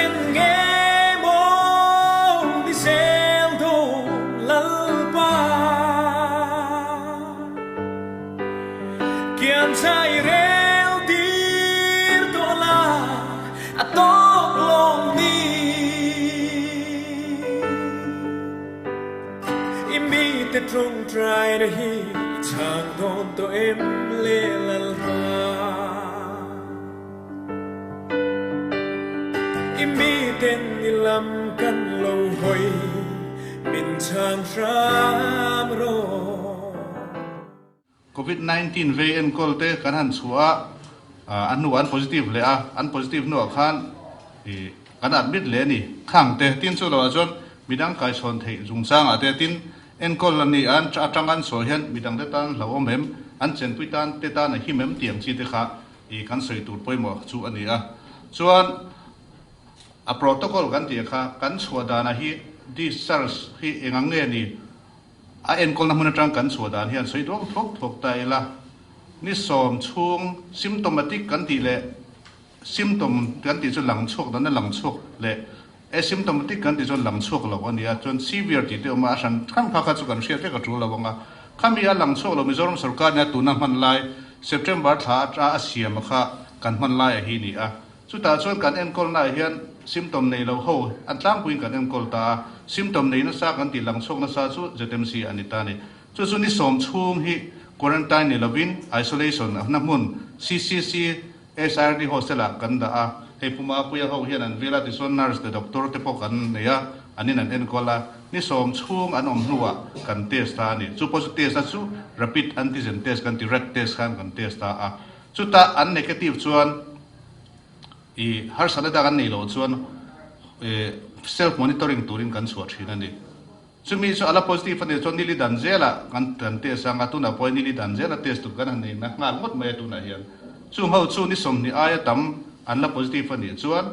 Engtin nge maw ni zel dawn Lalpa? Kian chai rel tir tawh la a tawk lawng ni. I mite tawngtaina hi i chhang dawn tawh em le Lalpa? I miten i lam kan lo hawi, min chhang hram rawh. Covid 19 vei enkawl te kan han chhuah a, a hnuah an positive leh a, an positive hnuah khan ih kan admit leh a ni. Khang te tin chu loah chuan midang kaichhawn theih zungchangah te tin enkawl a ni a, atang an sawi hian midang te tan hlauhawm em, an chenpui tan te tan a him em tih ang chi te kha I kan sawi tur pawimawh chu a ni a. Chuan a protocol kan tih kha kan chhuah danah hi discharge hi eng ang nge ni? A enkawlna hmun atang kan chhuah dan hian sawi duak thuak thuak ta ila. Ni sawm chhung symptomatic kan tih leh symptom kan tih chu lang chhuak dan a lang chhuak leh asymptomatic kan tih chuan lang chhuak lo a ni a. Chuan severe tih te awm a, a hran hran kha kha chu kan hriat vek a tul lo ang a. Khami a lang chhuak lo Mizoram sorkar nia tuna hman lai September thla ata a siam a kha kan hman lai a hi ni a. Chutah chuan kan enkawlna ah hian symptom nei lo ho an tlangpuiin kan enkawl ta a, symptom nei nasa kan tih lang chhuak nasa chu ZMC a ni ta a ni. Chu chu ni sawm chhung hi quarantine ni lovin isolation na hmun CCC SIRD hostel ah kan dah a, hei Pu Mapuia ho hian an vil a, tichuan nurse leh doctor te pawh kan nei a, an in an enkawl a, ni sawm chhung an awm hnuah kan test ta a ni. Chu pawh chu test a chu rapid antigen test kan ti, rat test khan kan test ta a, chutah an negative chuan i harsatna dang an neih loh chuan self monitoring turin kan chhuah thin a ni. Chumi chu a la positive a nih chuan nili dan zelah kan kan test ang a, tunah pawh nili dan zela test tur kan han nei na nghal ngawt mai a tunah hian. Chung ho chu ni 20 aia tam an la positive a nih chuan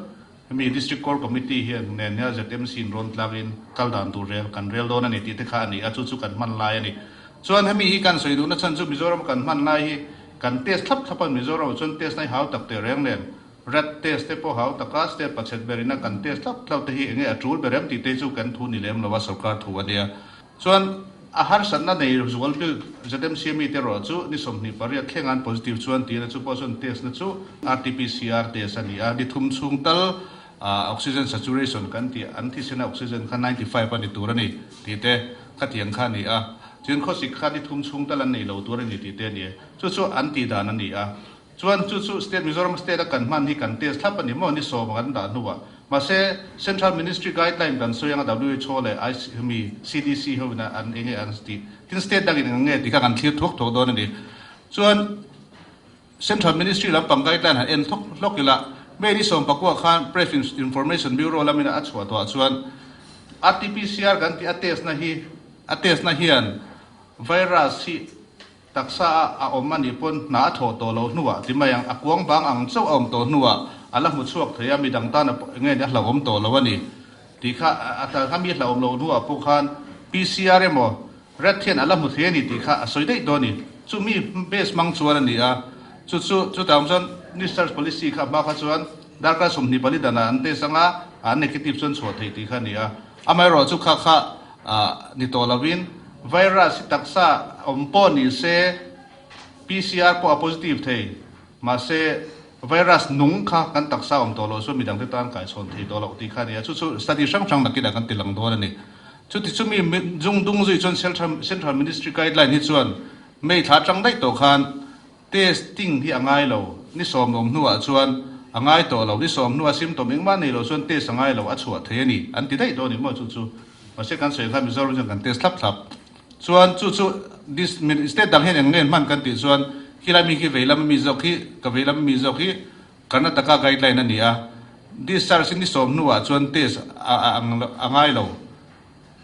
hemi District Core Committee hian nen hian ZMC in rawn tlangin kal dan tur rel kan rel dawn a ni tih te kha a ni a, chu chu kan hman lai a ni. Chuan hemi hi kan sawi duhna chhan chu Mizoram kan hman lai hi kan test thlap thlap a, Mizoram ah chuan test na hi hau tak teh reng nen Rat test te pawh hau taka state pachhet ber ina kan test tlauh tlauh te hi enge a tul ber em tih te chu kan thu ni lem lo a sorkar thu a nia. Chuan a harsatna nei zual bil ZMC mi te erawh chu ni 28 thleng an positive chuan tihna chu pawh chuan test na chu RTPCR test a ni a, ni thum chhung tal oxygen saturation kan tih an thisena oxygen kha 95 a ni tur a ni tih te khatiang kha a ni a, chuan khawsik kha ni thum chhung tal an nei lo tur a ni tih te a ni e. Chu chu an tih dan a ni a. Chuan chu chu State Mizoram State a kan hman hi kan test thlap a ni maw ni sawm a kan dah hnuah. Mahse Central Ministry guideline kan sawi anga WHO leh IC mi CDC ho in an enge an tih tin State dangin eng nge tih kha kan thlir thuak thuak dawn a ni. Chuan Central Ministry lampang guideline han en hlawk hlawk ila May ni 19 khan Press Information Bureau lamin a chhuah tawhah chuan RTPCR kan tih a test na hi a test na hian virus hi Taksa a a awm a nih pawn hna a thawh tawh loh hnuah ti mai ang, a kuang bang ang chauh a awm tawh hnuah a la hmu chhuak thei a, midang tan a nge ni a hlauhawm tawh lo a ni tih kha a a mi hlauhawm loh hnuah pawh khan PCR emaw rat hian a la hmu thei a ni tih kha a sawi daih dawn a ni. Chu mi base hmang chuan a ni a, chu chu chutah awm chuan discharge policy kha hma kha chuan darkar 24 danah an test anga an negative chuan chhuah theih tih kha a ni a, amaherawhchu kha kha ni tawh lovin virus hi taksa awm pawh ni se PCR pawh a positive thei, mahse virus nung kha kan taksa awm tawh loh chuan midang te tan kaichhawn thei tawh loh tih kha a ni a, chu chu study hrang hrang nakinah kan ti lang dawn a ni. Chuti chu mi zung dung zui chuan Central Ministry guideline hi chuan May thla atang daih tawh khan Testing hi a ngai lo, ni sawm awm hnuah chuan a ngai tawh lo, ni sawm hnua symptom engmah nei lo chuan test a ngai lo, a chhuah thei a ni an ti daih dawn ni maw chu chu. Mahse kan sawi khan Mizoram chuan kan test thlap thlap. Chuan chu chu this state dang hian eng nge hman kan tih chuan khilai mi khi veilam mi zawk hi ka veilam mi zawk hi Karnataka guideline a ni a, discharge hi ni sawm hnuah chuan test a a ngai lo,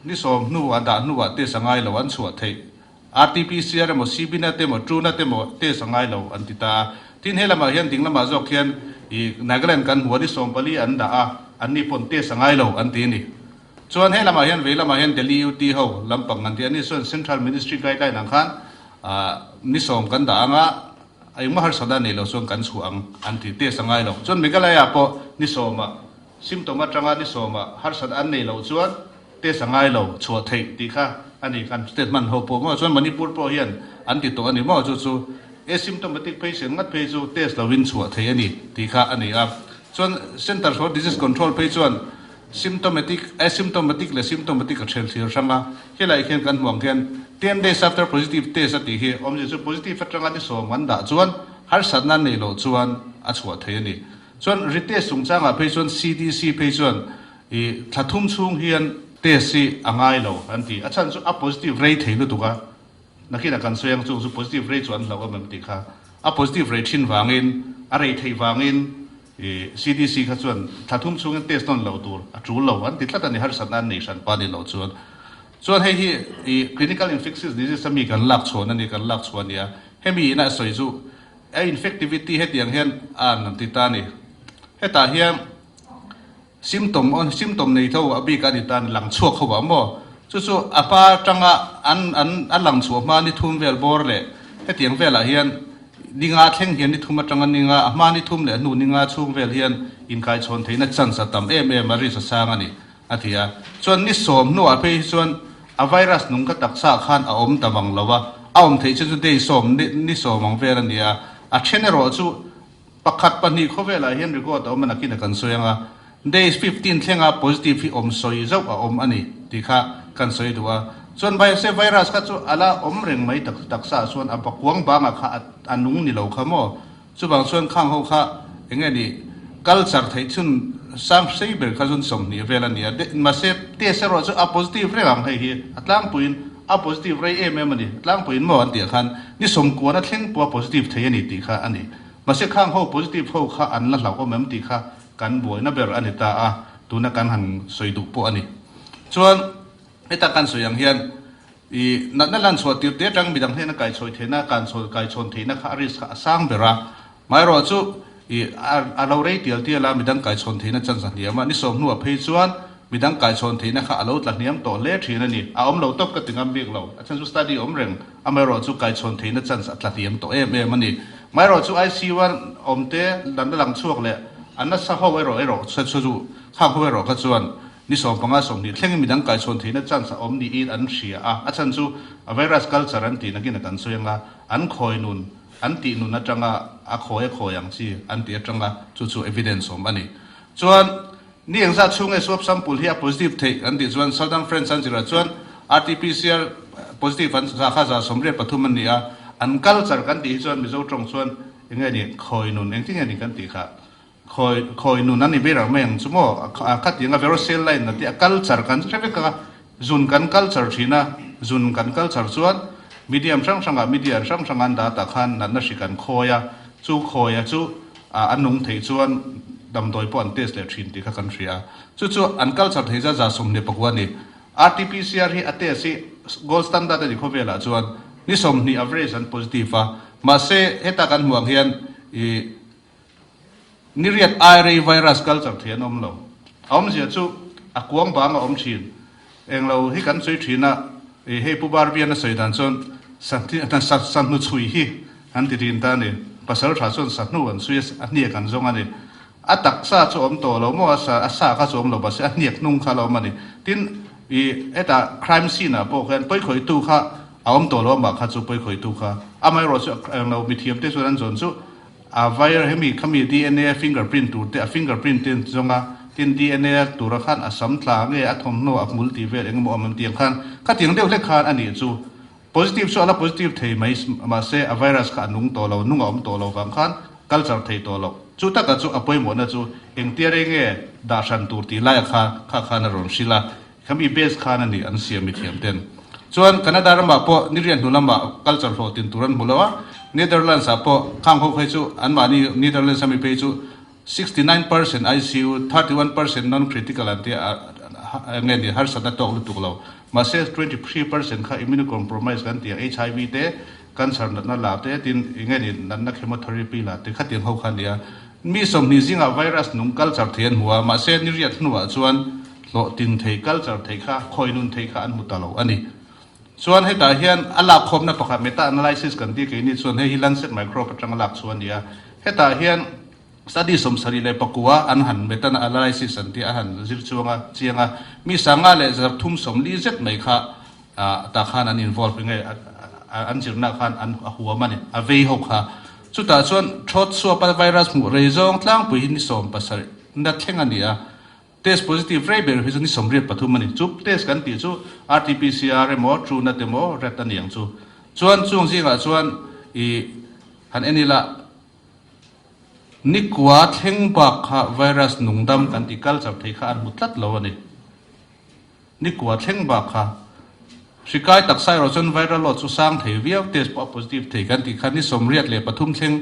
ni sawm hnuah dah hnuah test a ngai lo an chhuah theih. RTPCR emaw CBNet emaw TrueNat emaw test a ngai lo an ti ta a. Tin he lamah hian ding lamah zawk hian i Nagaland kan hmu a ni 14 an dah a, anni pawn test a ngai lo an ti a ni. Chuan he lamah hian vei lamah hian Delhi UT ho lampang an ti a ni chuan Central Ministry guideline ang khan ni sawm kan dah anga engmah harsatna nei lo chuan kan chhuah ang an ti test a ngai lo. Chuan Meghalaya pawh ni sawmah. Symptom atanga ni sawma harsat an nei loh chuan test a ngai lo chhuah theih tih kha a ni. Kan state hman ho pawh maw chuan Manipur pawh hian an ti tawh a ni maw chu chu asymptomatic patient ngat phei chu test lovin chhuah theih a ni tih kha a ni a. Chuan Centre for Disease Control phei chuan symptomatic, asymptomatic leh symptomatic a then thlir hrang a. Helai khian kan hmuh ang khian 10 days after positive test a tih hi awmzia chu positive atanga ni sawm an dah chuan harsatna an neih loh chuan a chhuah theih a ni. Chuan ri test chungchangah phei chuan CDC phei chuan i thla thum chhung hian test hi a ngai lo an ti. A chhan chu a positive rei thei lutuk a, nakinah kan sawi ang chung chu positive rei chu an hlauh em em tih kha. A positive rei thin vangin, a rei theih vangin i CDC kha chuan thla thum chhungin test nawn loh tur a tul lo an ti tlat a ni, harsatna an nei hran pa ni loh chuan. Chuan hei hi i clinical infectious disease a mi kan lak chhuan a ni, kan lak chhuah a ni a. Hemi ina a sawi chu A infectivity hetiang hian a an ti ta a ni. Hetah hian symptom aw symptom nei tho a bik a ni ta a ni, lang chhuak ho ah maw? Chu chu a hma atanga an an a lang chhuah hma ni thum vel bawr leh hetiang velah hian ninga thleng hian ni thum atanga ninga a hma ni thum leh a hnu ninga chhung vel hian inkaichhawn theihna chance a tam em em a, risk a sang a ni. A ti a. Chuan ni sawm hnuah phei hi chuan a virus nung kha taksa khan a awm ta vang lo a, a awm theih chu chu day sawm ni sawm ang vel a ni a. A then erawh chu pakhat pahnih khawvelah hian record a awm a nakin a kan sawi ang a, days 15 thlenga positive hi awm sawi zauh a awm a ni tih kha kan sawi duh a. Chuan se virus kha chu a la awm reng mai tak taksa ah chuan a kuang bangah kha a nung ni lo kha maw? Chuvang chuan khang ho kha eng nge ni culture theih chhun sang sei ber kha zun 20 vel a ni a, mahse test erawh chu a positive reng ang hei hi a tlangpuiin a positive rei em em a ni, a tlangpuiin maw an tih ah khan ni sawmkuan a thleng pawh a positive thei a ni tih kha a ni. Mahse khang ho positive ho kha an la hlauhawm em tih kha kan buaina ber a ni ta a, tuna kan han sawi duh pawh a ni. Chuan heta kan sawi ang hian I natna lan chhuah tir te atang midang hnena kaichhawi theihna, kanchhawi kaichhawn theihna kha a risk kha a sang ber a. Amaherawh chu i a lo rei tial tial a, midang kaichhawn theihna chance a hniam a. Ni sawm hnuah phei chuan midang kaichhawn theihna kha a lo tla hniam tawh hle thin a ni. A awm lo tawp ka ti ngam bik lo. A chhan chu study awm reng, amaherawh chu kaichhawn theihna chance a tla hniam tawh em em a ni. Amaherawh chu ICU a awm te natna lang chhuak leh a nasa ho erawh erawh chu khang ho erawh kha chuan Ni 15 20 thlengin midang kaichhawn theihna chance a awm niin an hria a, a chhan chu a virus culture an tih nakin a kan sawi anga an khawi nun an tih nun atanga a khawi a khawi ang chi an tih atanga chu chu evidence awm a ni. Chuan ni engzah chhung nge swab sample hi a positive theih an tih chuan Southern France an zirah chuan RT-PCR positive an za kha 83 an ni a, an culture kan tih hi chuan Mizo tawng chuan enge ni khawi nun engtin nge ni kan tih kha Khawi khawi nun a ni ber ang mai ang chu maw? A khatiang a vero cell line a tih a culture kan hre vek a, zun kan culture thin a, zun kan culture chuan medium hrang hrangah media hrang hranga an dah tah khan natna hri kan khawi a, chu khawia chu a nung theih chuan damdawi pawh an test leh thin tih kha kan hria a, chu chu an culture thei zat 25 a ni. RT-PCR hi a test hi gold standard a ni khawvelah chuan ni 20 average an positive a, mahse heta kan hmuh ang hian ih Ni riat ai rei virus culture thei an awm lo. A awmzia chu a kuang bang a awm thin. Englo hi kan sawi thin a, ih hei Pu Barbian a sawi dan chuan sahnu chhui hi an ti thin ta a ni. Pasal tha chuan sahnu an chhui a, a hniak an zawng a ni. A taksa chu awm tawh lo maw, a sa a sa kha chu awm lo mahse a hniak hnung kha a la awm a ni. Tin, ih hetah crime scene ah pawh khian pawikhawihtu kha a awm tawh lo amah kha chu pawikhawihtu kha. Amaherawhchu englo mithiamte chuan an zawn chu A vir hemi khami dna fingerprint tur te a fingerprint te an zawng a, tin dna tura khan a sam tla nge a thawmhnaw a hmul tih vel engemaw awm em tiang khan khatiang deuh hlek khan a nih chu positive chu a la positive thei mai mahse a virus kha a nung tawh lo nung a awm tawh lo vang khan culture thei tawh lo chu taka chu a pawimawhna chu engtia rei nge dah hran tur tih laia kha kha khan a rawn hrilh a khami base khan a nih an siam mithiam ten chuan Canada ramah pawh ni rian hnu lamah culture hlawh tin tur an hmu lo a, Netherlands ah pawh khang ho phei chu anmahni Netherlands ami phei chu 69% ICU, 31% non critical an tia a nge ni harsatna tawk lutuk lo mahse 23% kha immunocompromised kan tia HIV te cancer natna la te tin nge ni natna chemotherapy la te khatiang ho kha nia mi 20 zingah virus nung culture thei an hmu a mahse ni riat hnuah chuan Hlawhtin thei, culture thei kha, khawi nun thei kha an hmu ta lo a ni. Chuan hetah hian a lak khawmna pakhat meta analysis kan tih keini chuan hei hi Lancet Microbe atanga lak chu a ni a. Hetah hian Study 74 an han meta analysis an tih a han zir chuang a, chiang a, mi 530 zet mai kha tah khan an involve nge an zirna khan an a huam a ni, a vei ho kha. Chutah chuan throat swab a virus hmuh rei zawng tlangpui hi ni 17 na thleng a ni a, test positive rei ber hi chu ni 83 a ni. Chu test kan tih chu RT-PCR emaw Truenat emaw rat a ni ang chu. Chuan chung zingah chuan i han en ila. Nikua thleng bak kha virus nungdam kan tih culture thei kha an hmu tlat lo a ni. Nikua thleng bak kha hri kai taksa erawh chuan viral load chu sang thei viau, test pawh a positive thei kan tih kha ni 83 thleng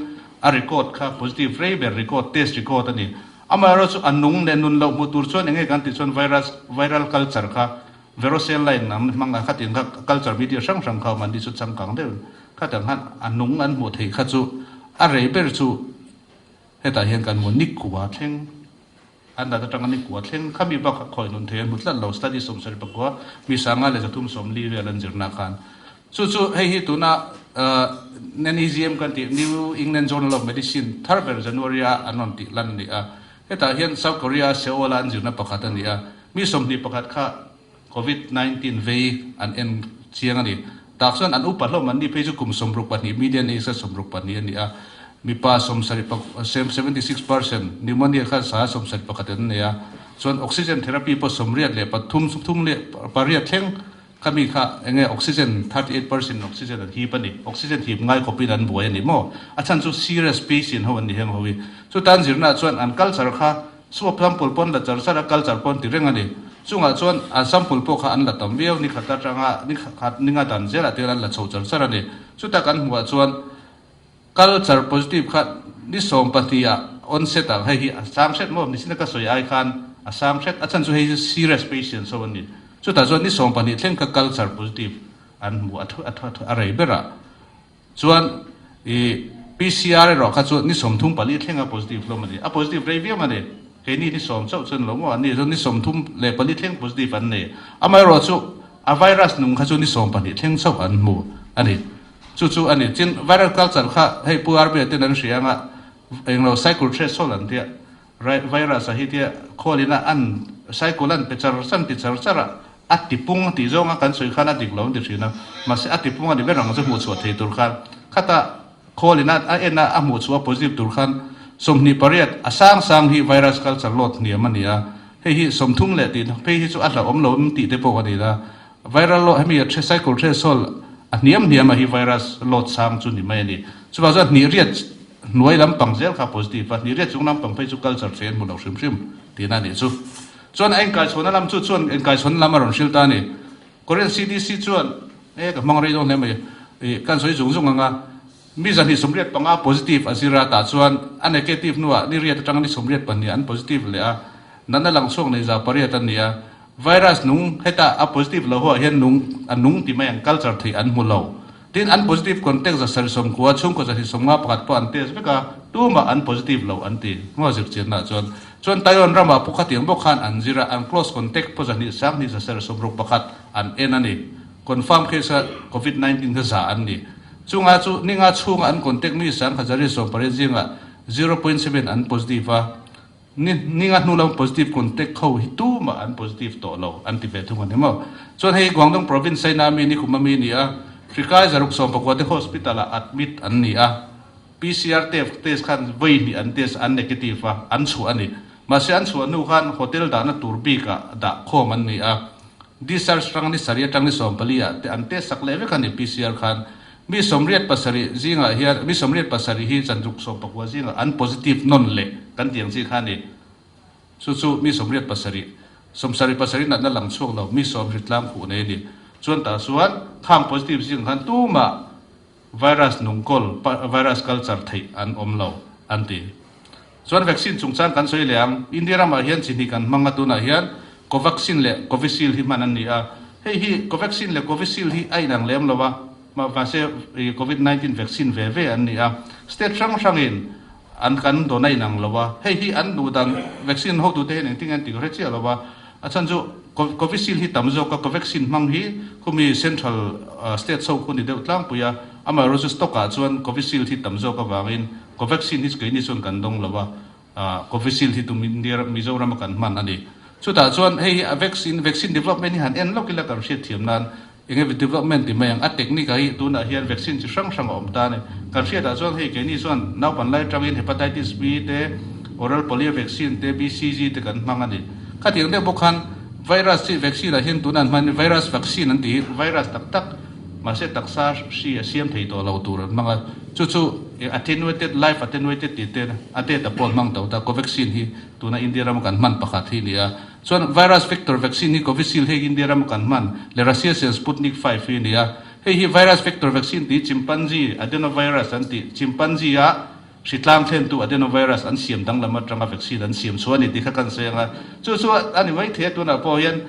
a record kha positive rei ber record, test record a ni. Amaherawh chu a nung leh nun loh hmu tur chuan enge kan tih chuan virus viral culture kha Vero cell line ang hmang a khatiang kha culture media hrang hrang kha awm an ni chu changkang deuh in khatiang khan a nung an hmuh theih kha chu a rei ber chu hetah hian kan hmu nikua thleng an dat atanga nikua thleng khami bak kha khawi nun thei an hmu tlat lo study 79 mi 534 vel an zirna khan chu chu hei hi tuna NEJM kan tih New England Journal of Medicine thar ber January a an rawn tih lan a ni a hetah hian South Korea Seoul a an zirna pakhat a ni a. Mi 21 kha Covid 19 vei an en chiang a ni. Tak chuan an upa hlawm an ni phei chu kum 62 median age kha 62 a ni a. Mipa 76% pneumonia kha 71 an nei a. Chuan oxygen therapy pawh 83 thleng kha mi kha enge oxygen 38% oxygen an hip a ni. Oxygen hip ngai khawpin an buai a ni maw? A chhan chu serious patient ho an ni heng ho hi. Chutan zirna chuan an culture kha Swab sample pawn la char char a, culture pawn ti reng a ni. Chungah chuan an sample pawh kha an la tam viau, ni khat atanga ni khat ni nga dan zelah te an la chho char char a ni. Chuta kan hmuhah chuan culture positive kha ni 12 ah onset ah hei hi a sang hret maw, ni sina ka sawi ai khan a sang hret, a chhan chu hei hi serious patients ho an ni. Chutah chuan ni 12 thleng kha culture positive an hmu a thu a thu a rei berah. Chuan i PCR erawh kha chu ni 34 thleng a positive hlawm a ni. A positive rei viau a ni. Keini ni 10 chauh chuan lo maw? An ni chuan ni 34 thleng positive an nei. Amaherawh chu a virus nung kha chu ni 12 thleng chauh an hmu a ni. Chu chu a ni. Tin, viral culture kha hei Pu RB-a ten an hria anga englo cycle threshold an tia. Virus a hi tia khawl ina an cycle an pe char char an ti char char a, a tipung a tih zawnga kan sawi khan a dik lo an ti thin a, mahse a tipung a ni ber ang chu hmuh chhuah thei tur khan khata khawl ina a en a a hmuh chhuah a positive tur khan 28 a sang sang hi virus culture load hniam a ni a, hei hi 30 leh tih phei hi chu a hlauhawm lo em tih te pawh a ni la, viral load hemi a cycle threshold a hniam hniam a hi virus load sang chu ni mai a ni, chuvang chuan hnih riat Hnuai lampang zel kha positive a, hnih riat chung lampang phei chu culture ṭhen hmu lo hrim hrim tihna a nih chu. Chuan a inkaichhawnna lam chu chuan inkaichhawnna lam a rawn hrilh ta a ni. Korean CDC chuan e ka hmang rei dawn hle mai i kan sawi zung zung ang a, mi 285 positive a zir a, tah chuan a negative hnuah ni riat atanga ni 82 an positive leh a, natna lang chhuak nei 800 an ni a. Virus nung heta a positive lo ho ah hian nung a nung ti mai ang culture theih an hmu lo. Tin, an positive contact 790 chhungkaw 251 pawh an test vek a, tumah an positive lo an ti. Ngaw zirchianna ah chuan chuan Taiwan ramah pawh khatiang bawk khan an zir a, an close contact pawh 2 2 761 an en a ni. Confirm case a Covid 19 kha za an ni. Chunga chu ninga chhunga an contact mi 1180 zingah 0.7 an positive a, Ni ninga hnu lam positive contact ho hi tumah an positive tawh lo an ti ve thung a ni maw? Chuan hei Guangdong province China mi ni kum a mi ni a, hrikai 619 te hospital ah admit an ni a, PCR test test khan vawi hnih an test an negative a, an chhuah a ni. Mahse an chhuah hnu khan hotel dahna tur bik ah dah khawm an ni a, discharge rang ni sarih atang ni 14 ah te an test sak leh vek a ni PCR khan. Mi 87 zingah hian mi 87 hi 619 zingah an positive nawn leh kan tih ang chi kha a ni. Chu chu mi 87, 77 natna lang chhuak lo mi sawm hri tlang khuh nei a ni. Chuan tah chuan khang positive zingah khan tumah virus nungkawl, virus culture theih an awm lo an ti. Chuan vaccine chungchang kan sawi leh ang. India ramah hian chi hnih kan hmang a, tunah hian Covaxin leh Covishield hi hman an ni a. Hei hi Covaxin leh Covishield hi a inang lem lo a, mahse Covid 19 vaccine ve ve an ni a. State hrang hrangin an kan dawn a inang lo a. Hei hi an duh dan vaccine hotute hian engtin nge an ti ka hre chiah lo a. A chhan chu Covishield hi tam zawk a, Covaxin hmang hi khumi central state chho khu ni deuh tlangpui a, amaherawhchu stock ah chuan Covishield hi tam zawk avangin Covaxin hi keini chuan kan dawng lo a. Covishield hi tum India Mizoram a kan hman a ni. Chutah chuan hei hi a vaccine vaccine development hi han en lawk ila kan hriat thiam nan enge development ti mai ang a technique ah hi tunah hian vaccine chi hrang hrang a awm ta a ni. Kan hriatah chuan hei keini chuan naupan lai atangin hepatitis B te oral polio vaccine te BCG te kan hmang a ni. Khatiang deuh bawk khan virus chi vaccine ah hian tunah an hman virus vaccine an tih hi virus tak tak mahse taksa hri a siam thei tawh lo tur an hmang a, chu chu attenuated live attenuated tih te a data pawh an hmang tawh ta Covaxin hi tuna India rama kan hman pakhat hi a ni a, chuan virus vector vaccine hi Covishield hei India rama kan hman leh Russia siam Sputnik V hi a ni a, hei hi virus vector vaccine tih chimpanzee adenovirus an tih chimpanzee a Hritlang thlentu adenovirus an siam danglam atanga vaccine an siam chhuah a ni tih kha kan sawi ang a. Chu chu a ni mai thei a, tunah pawh hian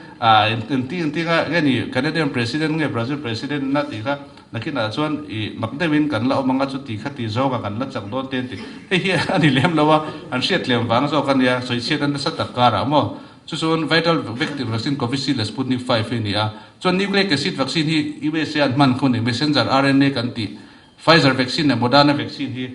engti engtinga nge ni Canadian President nge Brazil President na tih kha nakinah chuan ih mak deuhin kan la awm ang a, chuti kha ti zawnga kan la chak dawn te an ti. Hei hi a ni lem lo a, an hriat tlem vang zawk a nia, sawichhiat an nasa tak karah maw. Chu chuan viral vector vaccine Covishield leh Sputnik V hi a ni a. Chuan nucleic acid vaccine hi USA an hman khu a ni, messenger RNA kan tih. Pfizer vaccine leh Moderna vaccine hi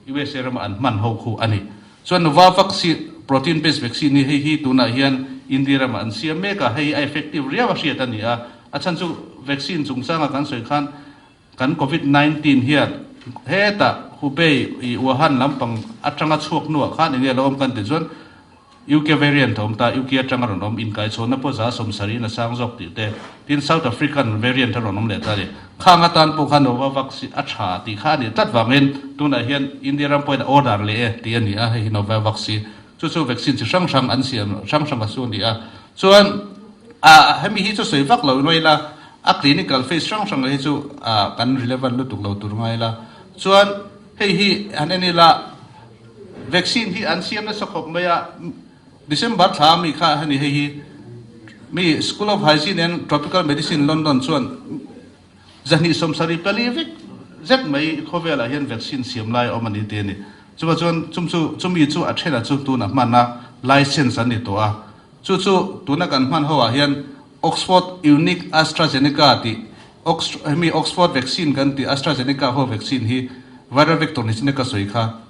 USA rama an hman ho khu a ni. Chuan Novavax hi protein based vaccine hi hei hi tunah hian India ramah an siam mek a, hei hi a effective riau a hriat a ni a. A chhan chu vaccine chungchanga kan sawi khan kan covid 19 hian hetah Hubei i Wuhan lampang atanga chhuak hnuah khan enge lo awm kan ti chuan UK variant a awm ta, UK atanga rawn awm inkaichhawnna pawh 70% in a sang zawk tih te, tin South African variant a rawn awm leh ta a ni. Khang atan pawh khan Novavax hi a tha tih kha a nih tlat vangin tunah hian India ram pawhin a order leh e tih a ni a, hei hi Novavax hi chu chu vaccine chi hrang hrang an siam hrang hrang a su a ni a. Chuan ah hemi hi chu sawi vak lo in la, a clinical phase hrang hrang hi chu ah kan relevant lutuk lo tur ngai la. Chuan hei hi han en ila, Vaccine hi an siam nasa khawp mai a, December thla ami kha a ni hei hi mi School of Hygiene and Tropical Medicine London chuan 274 vek zet mai khawvelah hian vaccine siam lai a awm a ni ti a ni. Chuvah chuan chum chu chumi chu a thena chu tuna hman a license an ni tawh a, chu chu tuna kan hman ho ah hian Oxford Unique AstraZeneca tih Ox hemi Oxford vaccine kan tih AstraZeneca ho vaccine hi viral vector ni chin a ka sawi kha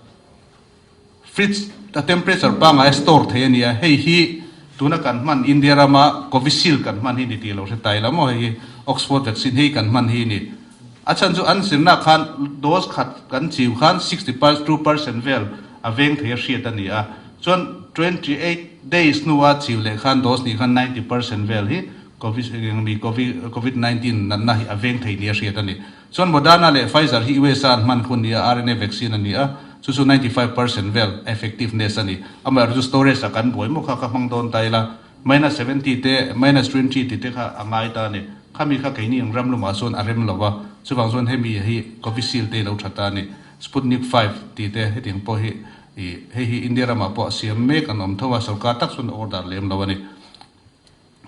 fridge a temperature pangngai a store thei a nia, hei hi tuna kan hman India rama Covishield kan hman hi ni tih lo hre tai la maw hei hi Oxford vaccine hei kan hman hi a ni. A chhan chu an zirna khan dose khat kan chiu khan 62% vel a veng thei a hriat a ni a, chuan 28 days hnua chiu leh khan dose nih khan 90% vel hi Covid 19 natna hi a veng thei ni a hriat a ni. Chuan Moderna leh Pfizer hi USA an hman hun nia RNA vaccine a ni a, chu chu 95% vel effectiveness a ni. Amaherawhchu storage a kan buai maw kha ka hmang dawn ta ila, minus 70 te, minus 20 tih te kha a ngai ta a ni. Khami kha keini ang ram lumah chuan a rem lo va, chuvang chuan hemi hi Covishield te lo tha ta a ni. Sputnik V tih te hetiang pawh hi ih hei hi India ramah pawh a siam mek an awm tho a, sorkar tak chuan a order lem lo a ni.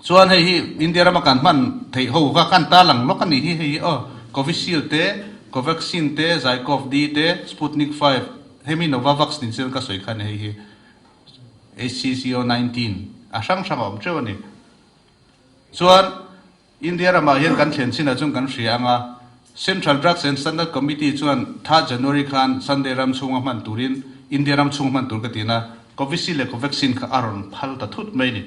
Chuan hei hi India rama kan hman theih ho kha kan tarlang lawk a nih hi, hei hi aw Covishield te, Covaxin te, Zycov D te, Sputnik V, hemi Novavax nin chian ka sawi kha a ni hei hi HCCO 19 a hrang hrang a awm teuh a ni. Chuan India ramah hian kan thlen chinah chuan kan hria ang a, Central Drugs and Standard Committee chuan thla January khan Sunday ram chhunga hman turin India ram chhung hman tur ka ti na, Covishield leh Covaxin kha a rawn phal ta thut mai ni.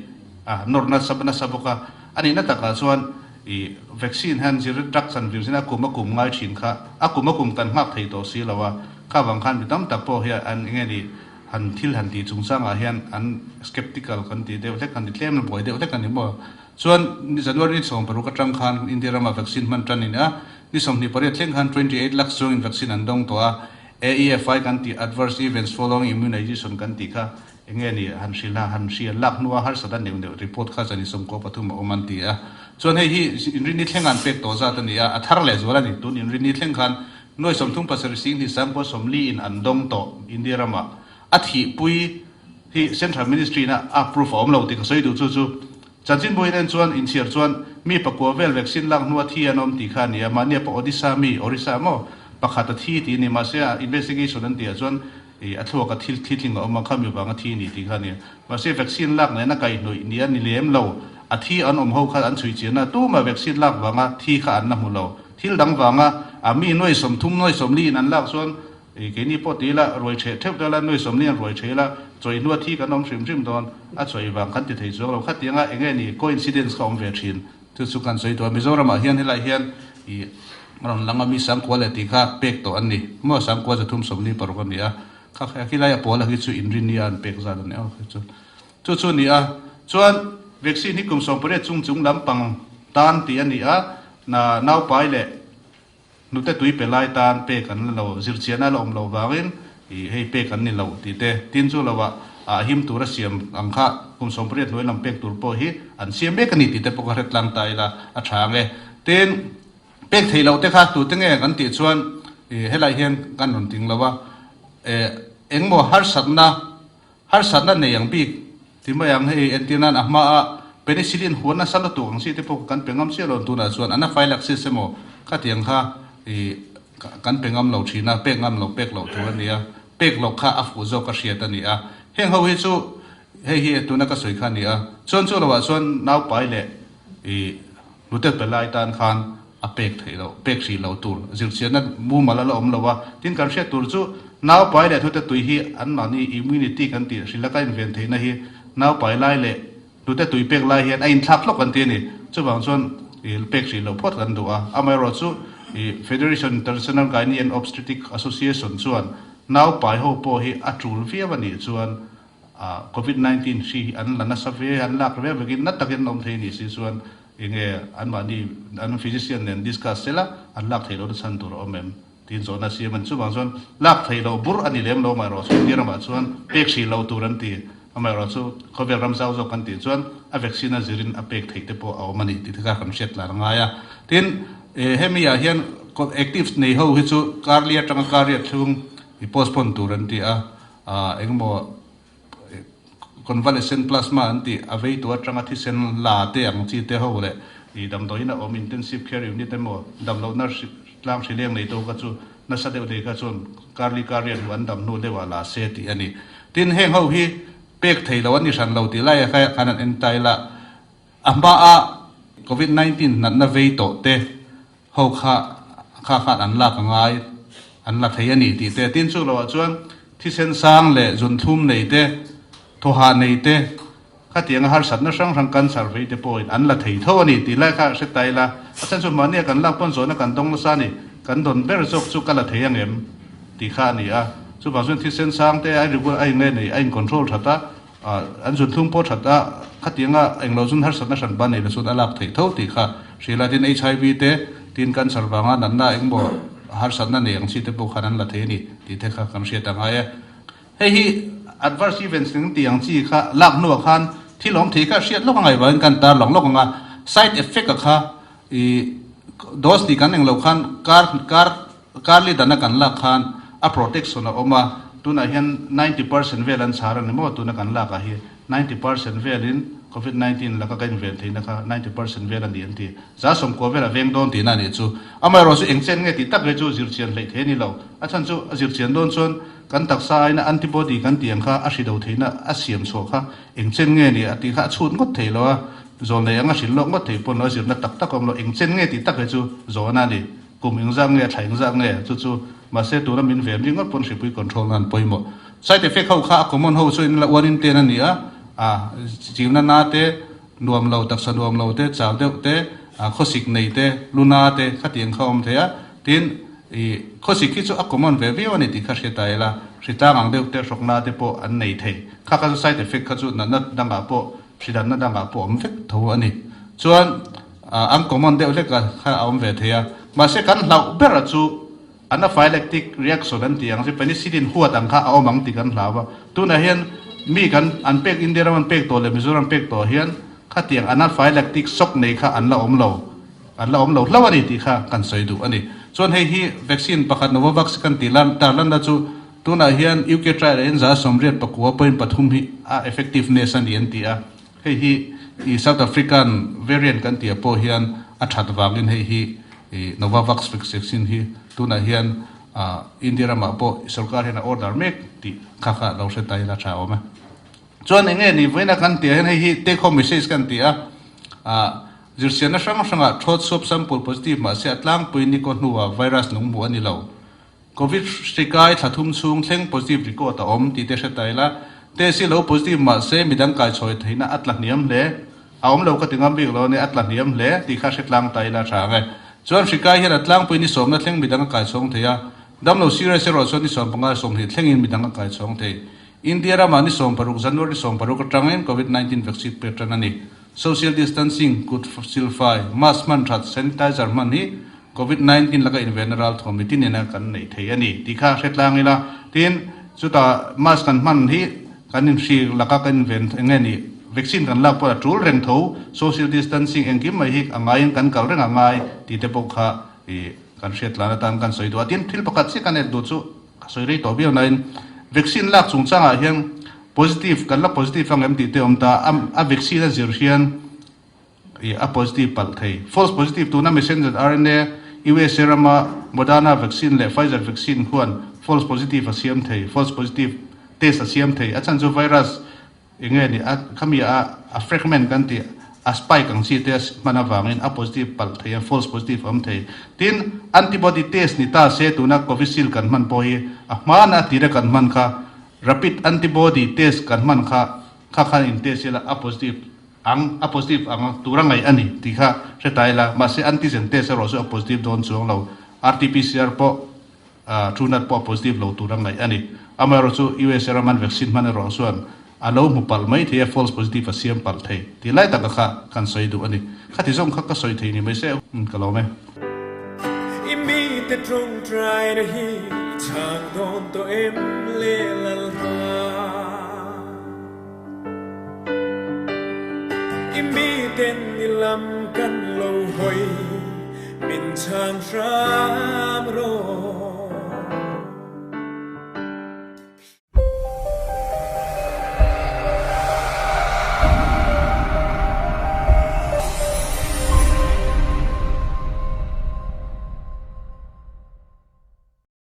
A nawr nasa nasa bawk a, a nihna takah chuan i vaccine hian zir drugs an vir zin a kum a kum ngai thin kha a kum a kum kan nghak thei tawh si lo a, kha vang khan mi tam tak pawh hian an enge ni han thil han tih chungchangah hian an skeptical kan tih deuh hlek an ni tlem buai deuh hlek a ni maw. Chuan January ni 16 atang khan India rama vaccine hman tan a ni a, ni 28 thleng khan 28 lakh chuangin vaccine an dawng tawh a, AEFI kan tih Adverse Events Following Immunization kan tih kha enge ni han hrilh a, han hri an lak hnua harsat a neuh neuh report kha zan 13 a awm an ti a. Chuan hei hi inrinni thleng an pek tawh zat a ni a, a thar leh zual a ni. Tun inrinni thleng khan nuai 37 sing hnih sangkua 40 in an dawng tawh India ramah. A thihpui hi Central Ministry in a approve a awm lo tih ka sawi duh chu chu Chanchinbu hian en chuan inchhiar chuan mi pakua vel vaccine lak hnua thi an awm tih kha a ni a, mahnia pawh Odisha mi, Orissa maw, pakhat a thi tih a ni, mahse a investigation an tihah chuan ih a thluak a thil thi tling a awm a, khami vanga thi a ni tih kha a ni a. Mahse vaccine lak nena kaihhnawih ni a ni lem lo, a thi an awm ho kha an chhui chian a, tumah vaccine lak vanga thi kha an la hmu lo. Thil dang vanga a mi nuai 30 nuai 40 in an lak chuan. I keini pawh ti ila ruai ṭheh ṭheuh ta ila, nuai sawmli an ruai ṭheh ila, chawi hnua thi kan awm hrim hrim dawn, a chawi vang kan ti thei chuang lo. Khatianga eng nge ni coincidence kha awm ve ṭhin chu chu kan sawi tawh a. Mizoramah hian helai hian i rawn lang a, mi sangkua leh tih kha pek tawh an ni. Maw sangkua 326 a ni a, kha khilai a pawl a hi chu inrinnia an pek zat a ni aw kha chu. Chu chu a ni a, chuan vaccine hi kum 18 chung chung lampang tan tih a ni a, na naupai leh Hnute tui pe lai tan pek an la lo, zirchiahna a la awm loh vangin ih hei pek an ni lo tih te, tin chu lovah ah him tura siam ang kha kum 18 hnuai lam pek tur pawh hi an siam mek a ni tih te pawh ka hre tlang ta ila a tha ang e. Tin, pek theih loh te kha tute nge kan tih chuan ih helai hian kan rawn ting lo a, eh engmaw harsatna Harsatna nei ang bik ti mai ang hei entir nan a hma a penicillin huan nasa lutuk ang chi te pawh kan pe ngam chiah lo tunah chuan anaphylaxis emaw khatiang kha ih kan pe ngam lo thin a, pek ngam lo pek loh tur a nia, pek loh kha a fuh zawk a hriat a ni a, heng ho hi chu hei hi tuna ka sawi kha a ni a, chuan chu lohah chuan naupai leh ih hnute pe lai tan khan a pek theih loh, pek hrih loh tur zirchianna mumal a la awm lo a, tin kan hriat tur chu naupai leh hnute tui hi anmahni immunity kan tih hrilh laka inven theihna hi naupai lai leh hnute tui pek lai hian a inthlak hlawk kan ti a ni. Chuvang chuan ih pek hrih loh phawt kan duh a, amaherawhchu ih Federation International Gynae and Obstetric Association chuan naupai ho pawh hi a tul viau a nih chuan Covid 19 hri hi an la nasa ve, an lak ve vekin na takin an awm thei a nih si chuan enge anmahni an physician nen discuss sela an lak theih lohna chhan tur a awm em tiin zawhna a siam a ni. Chuvang chuan lak theih loh bur a ni lem lo amaherawh chu India ramah chuan pek hrih loh tur an ti. Amaherawh chu khawvel ram zau zawk kan tih chuan a vaccine a zirin a pek theih te pawh a awm a ni tih te kha kan hriat tlan a ngai a. Tin, hemi ah hian active nei ho hi chu karli atanga karriat thlung i postpone tur an ti a. Engemaw convalescent plasma an tih a vei tu atanga thisen la te ang chi te ho leh ih damdawiin a awm intensive care unit emaw damlohna tlang hrileng nei to kha chu nasa deuh nei kha chuan karli karriat hmuh an dam hnu deuh ah la se tih a ni. Tin heng ho hi pek thei lo an ni hran lo tih lai ah khan an en ta ila a hma a covid 19 natna vei tawh te Ho kha kha khan an lak a ngai, an la thei a ni tih te. Tin chu loah chuan thisen sang leh zunthlum nei te, thawhah nei te, khatianga harsatna hrang hrang cancer vei te pawhin an la thei tho a ni tih lai kha hre ta ila. A chhan chu mahnia kan lak pawn zawhna kan dawng nasa a ni, kan dawn ber zawk chu ka la thei ang em tih kha a ni a. Chuvang chuan thisen sang te a regular a inleh nei a in control that a, An zunthlum pawh that a, khatianga englo zun harsatna hran ban nei la chuan a lak theih tho tih kha hrilh a, tin HIV te, tin cancer vanga natna engmaw harsatna nei ang chi te pawh khan an la thei a ni tih te kha kan hriat a ngai e. Hei hi adverse events eng tih ang chi kha lak hnuah khan thil awm thei kha hriat lawk a ngaih vangin kan tar lawk lawk ang a, side effect a kha ih dose tih kan englo khan kar kar Karli dana kan lak khan a protection a awm a, tunah hian 90% vel an chhar a ni maw tuna kan lak ah hi 90% velin covid 19 laka ka inven theihna kha 90% vel a ni an ti. 90% vel a veng dawn tihna a nih chu. Amaherawh chu eng chen nge tih tak hi chu zirchian hleih thei a ni lo. A chhan chu a zirchian dawn chuan kan taksa aina antibody kan tih ang kha a hri do theihna a siam chhuah kha eng chen nge ni a tih kha a chhut ngawt thei lo a, zawl nei anga hrilh lawk ngawt thei pawn lo a zirna tak tak a awm lo. Eng chen nge tih tak hi chu zawhna a ni. Kum engzak nge, thla engzak nge, chu chu mahse tuna min ven ringawt pawn hripui control nan pawimawh. Side effect ho kha a common ho chu in la uar in ten a ni a, a chiuna na te, nuam lo, taksa nuam lo te, chau deuh te, a khawsik nei te, lu na te khatiang kha awm thei a, tin i khawsik hi chu a common ve viau a ni tih kha hria ta ila, hritlang ang deuh te, hrawk na te pawh an nei thei. Kha kha chu side effect kha chu natna dangah pawh, hridanna dangah pawh awm vek tho a ni. Chuan. An common deuh hlek a kha a awm ve thei a, mahse kan hlauh ber a chu anaphylactic reaction an tih ang chu penicillin huat ang kha a awm ang tih kan hlau a, tunah hian mi kan an pek India ram an pek tawh leh Mizoram pek tawh hian khatiang anaphylactic shock nei kha an la awm lo, an la awm lo hlauh a ni tih kha kan sawi duh a ni. Chuan hei hi vaccine pakhat Novavax kan tih lan tar lanna chu tunah hian UK trial ah hian 89.3 hi a effectiveness a ni an ti a. Hei hi i South African variant kan tih ah pawh hian a that vangin hei hi i Novavax vaccine hi tunah hian India ramah pawh sorkar hian a order mek tih kha kha lo hre ta ila tha awm e. Chuan eng nge ni vawiina kan tih ah hian hei hi take home message kan ti a, zirsianna hrang hrangah throat swab sample positive mahse a tlangpui ni kaw hnuah virus nung hmuh a ni lo. Covid hri kai thla thum chhung thleng positive record a awm tih te hre ta ila, test hi lo positive mah se midang kaichhawi theihna a tla hniam hle. A awm lo ka ti ngam bik lo ania, a tla hniam hle tih kha hre tlang ta ila tha ang e. Chuan hri kai hian a tlangpui ni sawmna thleng midang a kaichhawng thei a, damlo serious erawh chuan ni 15 20 thlengin midang a kaichhawng thei. India ramah ni 16 January 16 atangin Covid 19 vaccine pek tan a ni. Social distancing, kut silfai, mask hman that, sanitizer hman hi Covid 19 laka invenna ralthuam mitin ina kan neih thei a ni tih kha hre tlang ila. Tin, chutah mask kan hman hi kan inhri laka kan inven eng nge ni, vaccine kan lak pawh a tul reng tho, social distancing engkim mai hi a ngaiin kan kal reng a ngai tih te pawh kha ih kan hriat tlan atan kan sawi duh a. Tin, thil pakhat chiah kan et duh chu ka sawi rei tawh viau nain vaccine lak chungchangah hian positive kan la positive ang em tih te a awm ta a, a vaccine a zir hian ih a positive palh thei. False positive tuna messenger RNA USA rama Moderna vaccine leh Pfizer vaccine khuan false positive a siam thei, false positive test a siam thei. A chhan chu virus eng nge ni a khami a a fragment kan tih a spike ang chi te a hman avangin a positive palh thei a, false positive a awm thei. Tin, antibody test ni ta se tuna Covishield kan hman pawh hi a hmana a tira kan hman kha rapid antibody test kan hman kha kha khan in test ila a positive ang, a positive ang tura ngaih a ni tih kha hre ta ila, mahse antigen test erawh chu a positive dawn chuang lo, RT-PCR pawh Truenat pawh a positive lo tura ngaih a ni. Amaherawh chu USA raman vaccine hman erawh chuan a lo hmu palh mai thei a, false positive a siam palh thei tih lai taka kha kan sawi duh a ni. Khati zawng kha ka sawi thei ni mai se, ka lawm e. I mite tawngtaina hi chhang dawn tawh em le Lalpa? I miten i lam kan lo hawi, min chhang hram rawh.